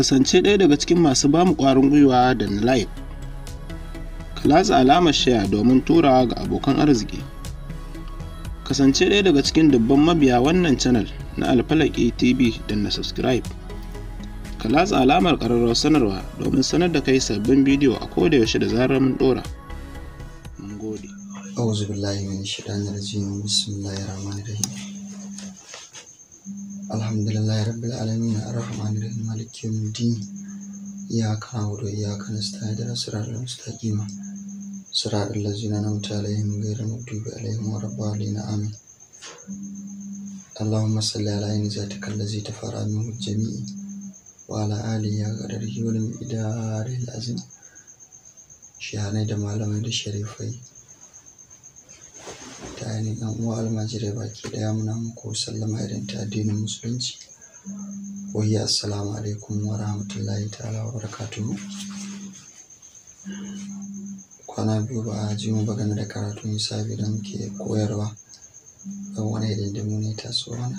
Kasance ɗaya daga cikin masu bamu ƙwarin gwiwa da na like. Ka latsa alamar share domin turawa ga abokan arziki. Kasance ɗaya daga cikin dubban mabiya wannan channel na Alfalaki TV da na subscribe. Ka latsa alamar ƙararrawar sanarwa domin sanar da kai sabbin bidiyo a koda yaushe da zarar mun ɗora. Mun gode. أعوذ بالله من الشيطان الرجيم. بسم الله الرحمن الرحيم. الحمد لله رب العالمين الرحمن الرحيم مالك يوم الدين. إياك نعبد وإياك نستعين اهدنا الصراط المستقيم صراط الذين أنعمت عليهم غير المغضوب عليهم ولا الضالين، آمين. اللهم صل على عين ذاتك الذي تفرع منه الجميع وعلى آله قدره والمقدار العظيم. شيخانai da malamai da sharifai ta ainihin ‘yan uwa almajirai baki ɗaya, muna muku sallama irin ta addinin Musulunci. Wayya, assalamu alaikum wa rahmatullahi ta'ala wa barakatuhu. Kwana biyu ba a ji mu ba game da karatun hisabi da muke koyarwa, don wani hidindimu ne taso mana,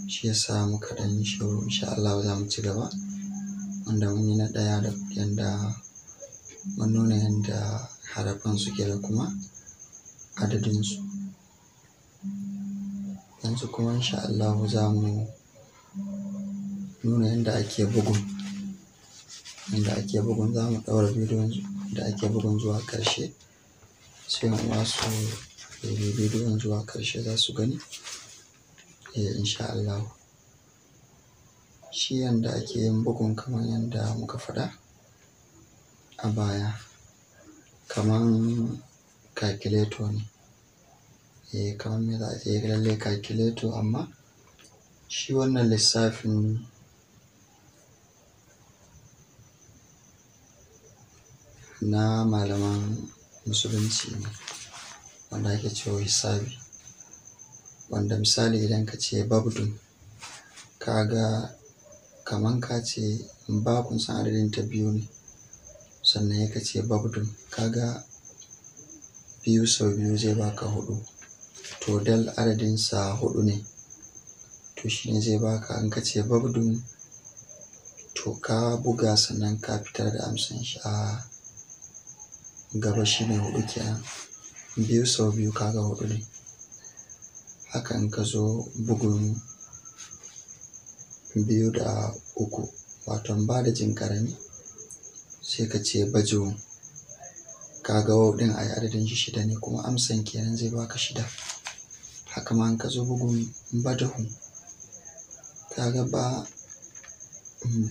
shi yasa muka ɗan yi shiru. Insha Allah za mu ci gaba, wanda mun yi na ɗaya da yanda mun nuna yanda harafan suke da kuma adadinsu. Yanzu kuma insha Allahu za mu nuna yadda ake bugun. Yadda ake bugun, za mu ɗaura bidiyon da ake bugun zuwa ƙarshe, sai yan uwa su bibi bidiyon zuwa ƙarshe za su gani. Eh, insha Allahu. Shi yanda ake yin bugun, kamar yadda muka faɗa a baya, kaman calculator ne. Eh, kamar me za a ce, lallai calculator, amma shi wannan lissafin na malaman Musulunci ne, wanda ake cewa hisabi. Wanda misali idan ka ce babdun, ka ga kaman ka ce ba kun san adadin ta biyu ne, sannan ya ka ce babdun, ka ga biyu sau biyu zai baka huɗu. To dal adadinsa huɗu ne, to shi ne zai baka in ka ce babdun, to ka buga sannan ka fitar da amsan shi a gaba, shi ne huɗu kenan. Biyu sau biyu kaga huɗu ne. Haka in ka zo bugun biyu da uku, waton ba da jin ƙarami, sai ka ce bajuwun. Kaga wau ɗin ai adadin shi shida ne, kuma amsan kenan zai baka shida. Haka ma in ka zo bugun badahu, kaga ba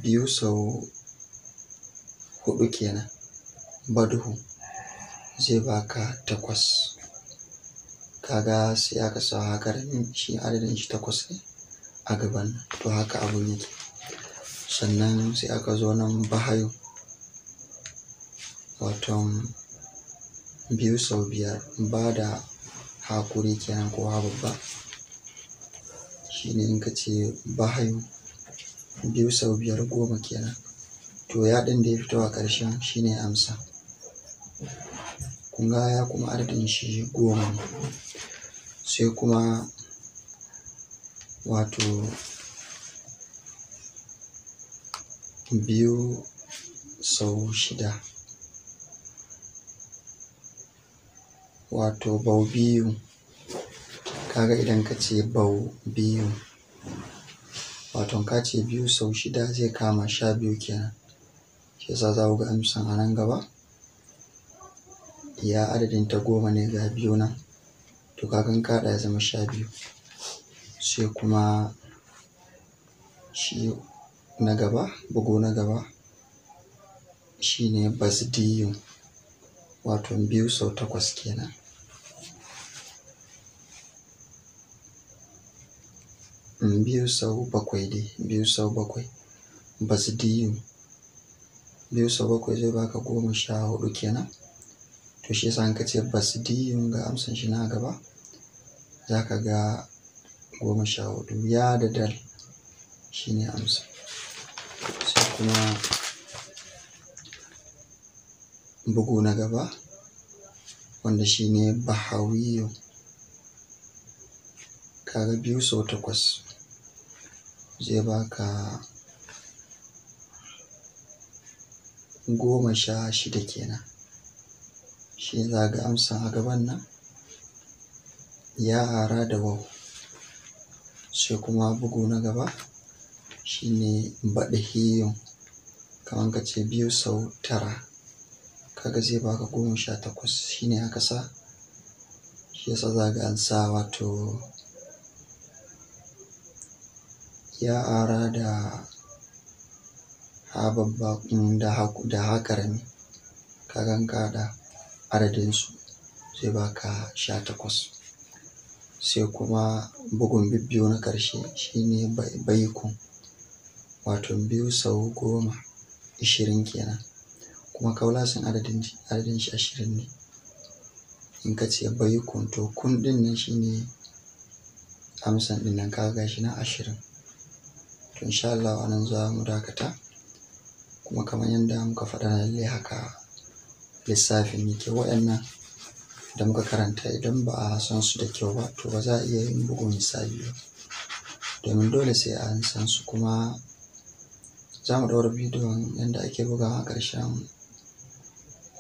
biyu sau huɗu kenan, baduhu zai baka takwas. Kaga sai aka sa haka ƙaramin, shi adadin shi takwas ne a gaban, to haka abun yake. Sannan sai aka zo nan bahayu, waton biyu sau biyar, ba da haƙuri kenan ko ha babba, shine in ka ce bahayu, biyu sau biyar goma kenan. To ya ɗin da ya fito a ƙarshen shine amsa. Kun ga ya kuma adadin shi goma ne. Sai kuma wato biyu sau shida, wato bau biyu. Kaga idan ka ce bau biyu, wato ka ce biyu sau shida zai kama 12 kenan. Shi yasa za ku ga amsan a nan gaba. Ya adadin ta goma ne, ga biyu nan, to kaga in ka haɗa ya zama 12. Sai kuma shi na gaba, bugu na gaba shine basdiyu, wato biyu sau takwas kenan. Biyu sau bakwai dai, biyu sau bakwai, basdiyu. Biyu sau bakwai zai baka 14 kenan. To shi yasa in ka ce basdiyun, ga amsan shi na gaba, za ka ga 14. Ya da dal shine amsa. Sai kuma bugu na gaba, wanda shine bahawiyu. Kaga biyu sau takwas zai baka 16 kenan. Shi za ga amsan a gaban nan ya ara da wau. Sai kuma bugu na gaba shine baɗihiyun, kamar ka ce 2 sau 9, kaga zai baka 18. Shine aka sa, shi yasa za ga an sa wato ya ara da ha babba da ha ƙarami. Kaga in ka haɗa adadinsu zai baka 18. Sai kuma bugun bibbiyu na ƙarshe shine baikun, wato 2 sau 10, 20 kenan. Kuma kaulasan adadin shi 20 ne. In ka ce baikun, to kun ɗin nan shine amsan ɗin nan, kaga gashi nan 20. To insha Allah anan za mu dakata. Kuma kamar yadda muka faɗa, lallai haka lissafin yake. Waɗannan da muka karanta idan ba a san su da kyau ba, to ba za a iya yin bugun hisabi ba, domin dole sai an san su. Kuma za mu ɗaura bidiyon yadda ake bugawa a ƙarshen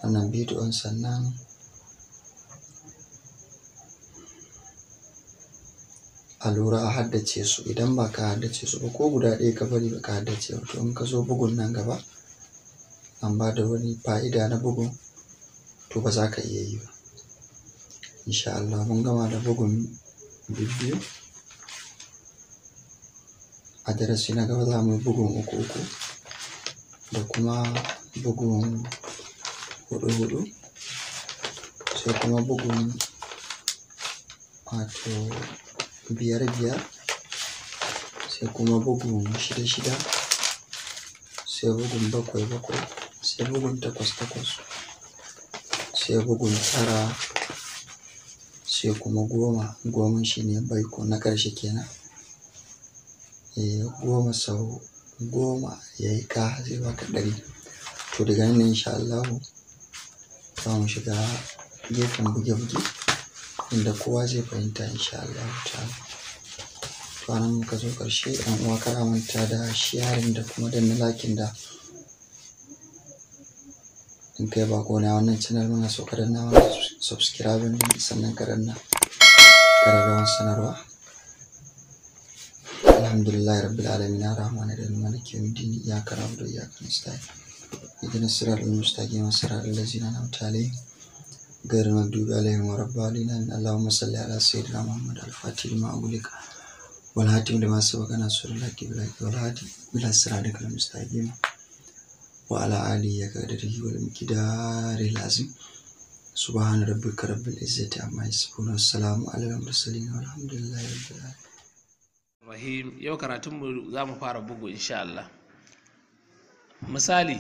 wannan bidiyon, sannan a lura a haddace su. Idan ba ka haddace su ba, ko guda ɗaya ka bari ba ka haddace ba, to in ka zo bugun nan gaba an ba da wani fa'ida na bugun, to ba za ka iya yi ba. Insha Allah mun gama da bugun bibbiyu. A darasi na gaba za mu yi bugun 3-3 da kuma bugun 4-4, sai kuma bugun wato 5-5, sai kuma bugun 6-6, sai bugun 7-7, sai bugun 8-8, sai bugun 9, sai kuma 10. 10 shine baiko na ƙarshe kenan. 10 sau 10 yayi ka zai baka 100. To daga nan ne insha Allahu za mu shiga gefen buge-buge inda kowa zai fahimta insha Allahu ta'ala. To anan muka zo ƙarshe. 'Yan uwa, kar a manta da sharing da kuma danna liking, da in kai baƙo ne a wannan channel muna so ka danna mana subscribing, sannan ka danna ƙararrawar sanarwa. Alhamdulillahi rabbil alamin arrahmanir rahim maliki yawmiddin iyyaka na'budu wa iyyaka nasta'in ihdinas siratal mustaqim siratal ladzina an'amta alaihim ghayril maghdubi alaihim waladdallin. Allahumma salli ala sayyidina Muhammad al-fatih lima ughliqa wal hatim lima sabaqa nasrul haqqi bil haqqi wal hadi ila siratikal mustaqim wa ala alihi qadrihi wal miqdaril azim. Subhana rabbika rabbil izzati amma yasifun, wassalamu alal mursalin, walhamdulillahi rabbil alamin. Rahim. Yau karatunmu za mu fara bugu insha Allah. Misali,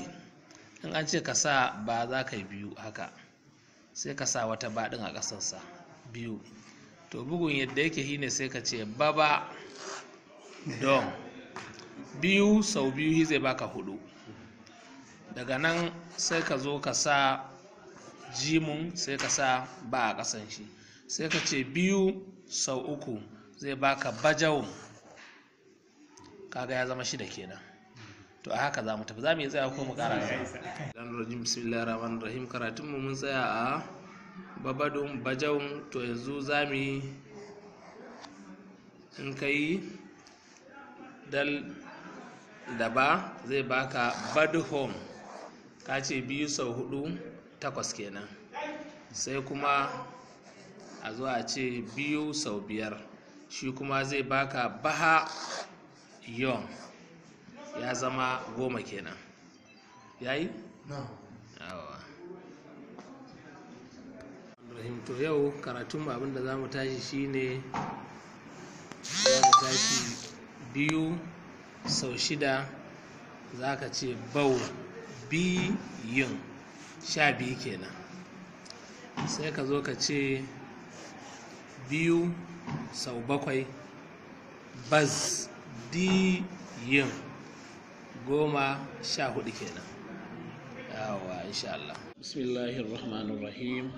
in an ce ka sa ba, za ka yi 2 haka, sai ka sa wata ba ɗin a ƙasarsa 2. To bugun yadda yake shine sai ka ce baba don 2 sau 2 zai baka 4. Daga nan sai ka zo ka sa jimun, sai ka sa ba a ƙasan shi, sai ka ce 2 sau 3 zai baka bajawun, kaga ya zama 6 kenan. To a haka za mu tafi, za mu yi tsaya ko mu ƙara gaba. Dan rajim, bismillahir rahmanir rahim. Karatun mu mun tsaya a babadun bajawun. To yanzu za mu yi, in ka yi dal da ba zai baka badhom, ka ce 2 sau 4 8 kenan. Sai kuma a zo a ce 2 sau 5, shi kuma zai baka baha yon, ya zama 10 kenan. Yayi? Yawa. Rahim. To yau karatun abinda za mu tashi shine za mu tashi 2 sau 6, za ka ce bau biyun, 12 kenan. Sai ka zo ka ce 2 sau 7, baz diyin, 14 kenan. Yawa insha Allah. Bismillahir rahmanir rahim.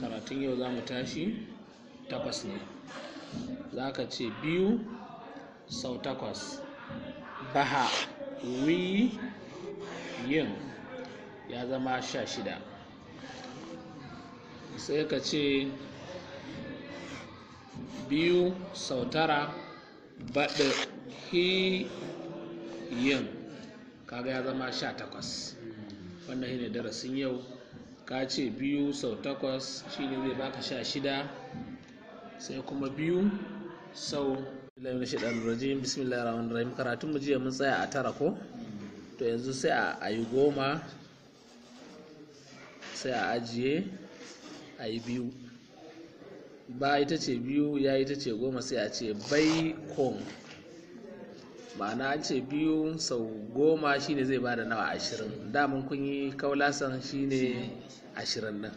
Karatun yau za mu tashi 8 ne. Za ka ce 2 sau 8, baha wi yin, ya zama 16. Sai ka ce 2 sau 9 baɗi yin, kaga ya zama 18. Wannan shine darasin yau. Ka ce 2 sau 8 shine zai baka 16, sai kuma 2 sau rajim. Bismillahir rahmanir rahim. Karatun mu jiya mun tsaya a 9 ko? To yanzu sai a yi 10, sai a ajiye a yi 2. Ba ita ce 2, ya ita ce 10, sai a ce bai kon. Ma'ana an ce 2 sau 10 shine zai bada nawa? 20. Daman kun yi kaulasan shine 20 din.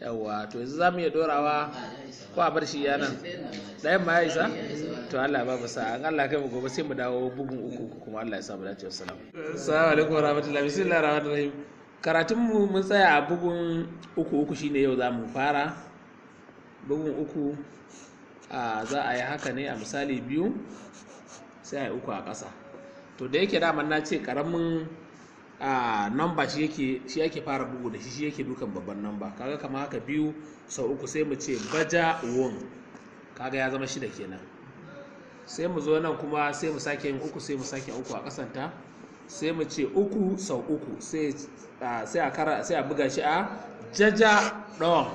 Yawwa, to yanzu za mu iya dorawa ko a bar shi ya nan? Ɗayan ma ya isa? To Allah ba mu sa'a. An Allah kai mu gobe sai mu dawo bugun 3 kuma Allah ya sa mu dace. Wassalam. Assalamu alaikum warahmatullahi. Bismillahir rahmanir rahim. Karatun mu mun tsaya a bugun 3 3 shine yau za mu fara. Bugun 3 a za a yi haka ne a misali 2 sai a yi 3 a ƙasa. To da yake daman na ce ƙaramin a namba shi yake fara bugu da shi yake dukan babban namba. Kaga kamar haka 2 sau 3 sai mu ce baja won, kaga ya zama 6 kenan. Sai mu zo nan kuma sai mu sake yin 3, sai mu sake 3 a ƙasanta, sai mu ce 3 sau 3 sai a kara, sai a buga shi a jaja ɗon.